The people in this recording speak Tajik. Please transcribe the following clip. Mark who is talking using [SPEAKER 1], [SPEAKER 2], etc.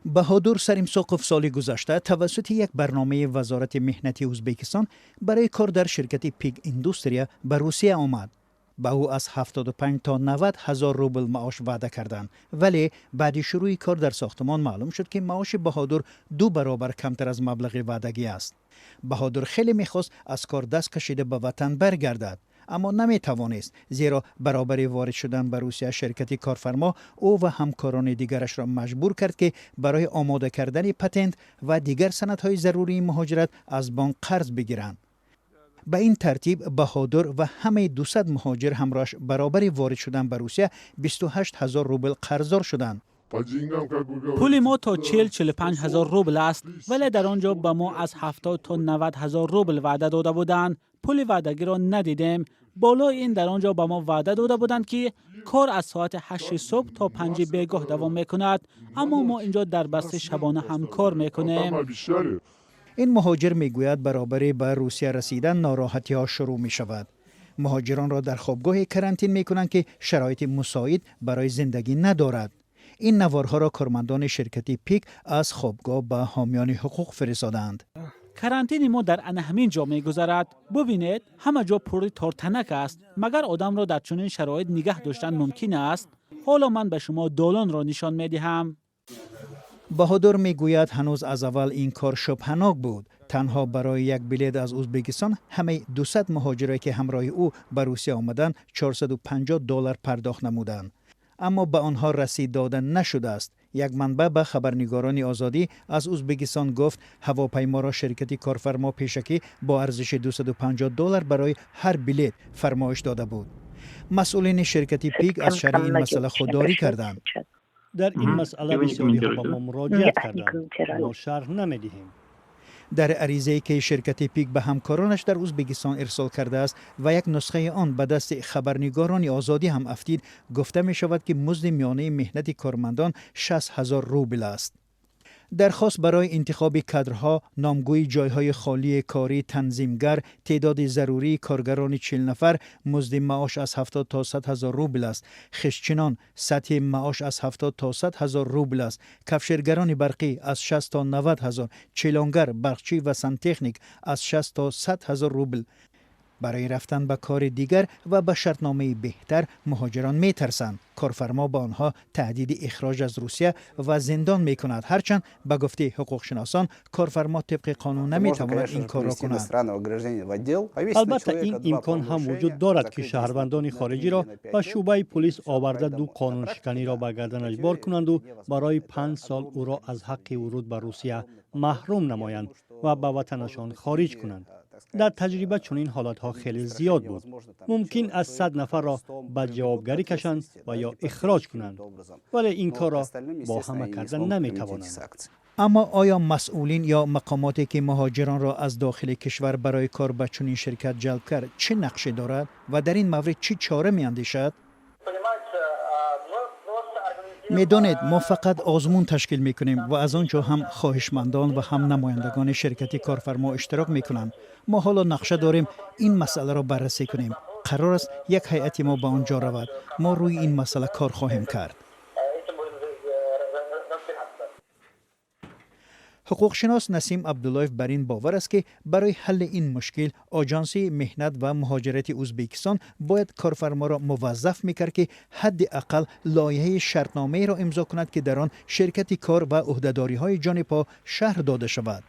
[SPEAKER 1] Баҳодур Саримсоқов соли гузашта тавассути як барномаи Вазорати меҳнати Ӯзбекистон барои кор дар ширкати Пик Индустрия ба Русия омад. Ба ӯ аз 75 то 90 ҳазор рубл маош ваъда карданд, вале баъди шурӯи кор дар сохтмон маълум шуд, ки маоши Баҳодур ду баробар камтар аз маблағи ваъдагӣ аст. Баҳодур хеле мехост аз кор даст кашида ба ватан баргардад, аммо наметавонист, зеро баробари ворид шудан ба Русия ширкати корфармо ӯ ва ҳамкорони дигарашро маҷбур кард, ки барои омода кардани патент ва дигар санадҳои зарурии муҳоҷират аз бонк қарз бигиранд. Ба ин тартиб Баҳодур ва ҳамаи 200 муҳоҷир ҳамроҳаш баробари ворид шудан ба Русия 28 ҳазор рубл қарздор шуданд.
[SPEAKER 2] Пули мо то 40-45 ҳазор рубл аст, вале дар он ҷо ба мо аз 70 то 90 ҳазор рубл ваъда дода буданд. Пули ваъдагиро надидем. Болои ин дар он ҷо ба мо ваъда дода буданд, ки кор аз соати 8 субҳ то 5 бегоҳ давом мекунад, аммо мо ин ҷо дар басти шабона ҳам кор мекунем.
[SPEAKER 1] Ин муҳоҷир мегӯяд, баробари ба Русия расидан нороҳатиҳо шурӯъ мешавад. Муҳоҷиронро дар хобгоҳе карантин мекунанд, ки шароити мусоид барои зиндагӣ надорад. Ин наворҳоро кормандони ширкати Пик аз хобгоҳ ба ҳомиёни ҳуқуқ фиристодаанд.
[SPEAKER 2] Карантини мо дар ана ҳамин ҷо мегузарад. Бубинед, ҳама ҷо пурри тортанак аст. Магар одамро дар чунин шароит нигаҳ доштан мумкин аст? Ҳоло ман ба шумо долонро нишон медиҳам.
[SPEAKER 1] Баҳодур мегӯяд, ҳанӯз аз аввал ин кор шубҳанок буд. Танҳо барои як билет аз Ӯзбекистон ҳамаи 200 муҳоҷире, ки ҳамроҳи ӯ ба Русия омаданд, 450 доллар пардохт намуданд, аммо ба онҳо расид дода нашудааст. Як манбаъ ба хабарнигорони Озодӣ аз Ӯзбекистон гуфт, ҳавопайморо ширкати корфармо пешакӣ бо арзиши 250 доллар барои ҳар билет фармоиш дода буд. Масъулини ширкати Пик аз шарҳи ин масъала худдорӣ карданд.
[SPEAKER 3] Дар ин масъала бисёриҳо ба мо муроҷиат карданд, мо шарҳ намедиҳем.
[SPEAKER 1] Дар аризае, ки ширкати Пик ба ҳамкоронаш дар Ӯзбекистон ирсол кардааст ва як нусхаи он ба дасти хабарнигорони Озодӣ ҳам афтид, гуфта мешавад, ки музди миёнаи меҳнати кормандон 60 ҳазор рубл аст. Дархост барои интихоби кадрҳо, номгӯи ҷойҳои холии корӣ, танзимгар, теъдоди зарурии коргарони 40 нафар, музди маош аз 70 то 100 ҳазор рубл аст. Хиштчинон, сатҳи маош аз 70 то 100 ҳазор рубл аст. Кафшергарони барқӣ аз 60 то 90 ҳазор, чилонгар, барқчӣ ва сантехник аз 60 то 100 ҳазор рубл. Барои рафтан ба кори дигар ва ба шартномаи беҳтар муҳоҷирон метарсанд. Корфармо ба онҳо таҳдиди ихроҷ аз Русия ва зиндон мекунад, ҳарчанд ба гуфтаи ҳуқуқшиносон корфармо тибқи қонун наметавонад ин корро кунад.
[SPEAKER 3] Албатта, ин имкон ҳам вуҷуд дорад, ки шаҳрвандони хориҷиро ба шӯъбаи пулис оварда, ду қонуншиканиро ба гарданаш бор кунанду барои 5 сол ӯро аз ҳаққи вуруд ба Русия маҳрум намоянд ва ба ватанашон хориҷ кунанд. Дар таҷриба чунин ҳолатҳо хеле зиёд буд. Мумкин аз 100 нафарро ба ҷавобгарӣ кашанд ва ё ихроҷ кунанд, вале ин корро бо ҳама карда наметавонанд.
[SPEAKER 1] Аммо оё масъулин ё мақомоте, ки муҳоҷиронро аз дохили кишвар барои кор ба чунин ширкат ҷалб кард, чӣ нақше дорад ва дар ин маврид чӣ чора меандешад? Медонед, мо фақат озмун ташкил мекунем ва аз он ҷо ҳам хоҳишмандон ва ҳам намояндагони ширкати корфармо иштирок мекунанд. Мо ҳоло нақша дорем ин масъаларо баррасӣ кунем. Қарор аст, як ҳайати мо ба он ҷо равад. Мо рӯи ин масъала кор хоҳем кард. Ҳуқуқшинос Насим Абдуллоев бар ин бовар аст, ки барои ҳалли ин мушкил Оҷонсии меҳнат ва муҳоҷирати Ӯзбекистон бояд корфарморо муваззаф мекард, ки ҳадди ақал лоиҳаи шартномаеро имзо кунад, ки дар он ширкати кор ва ӯҳдадориҳои ҷонибҳо шарҳ дода шавад.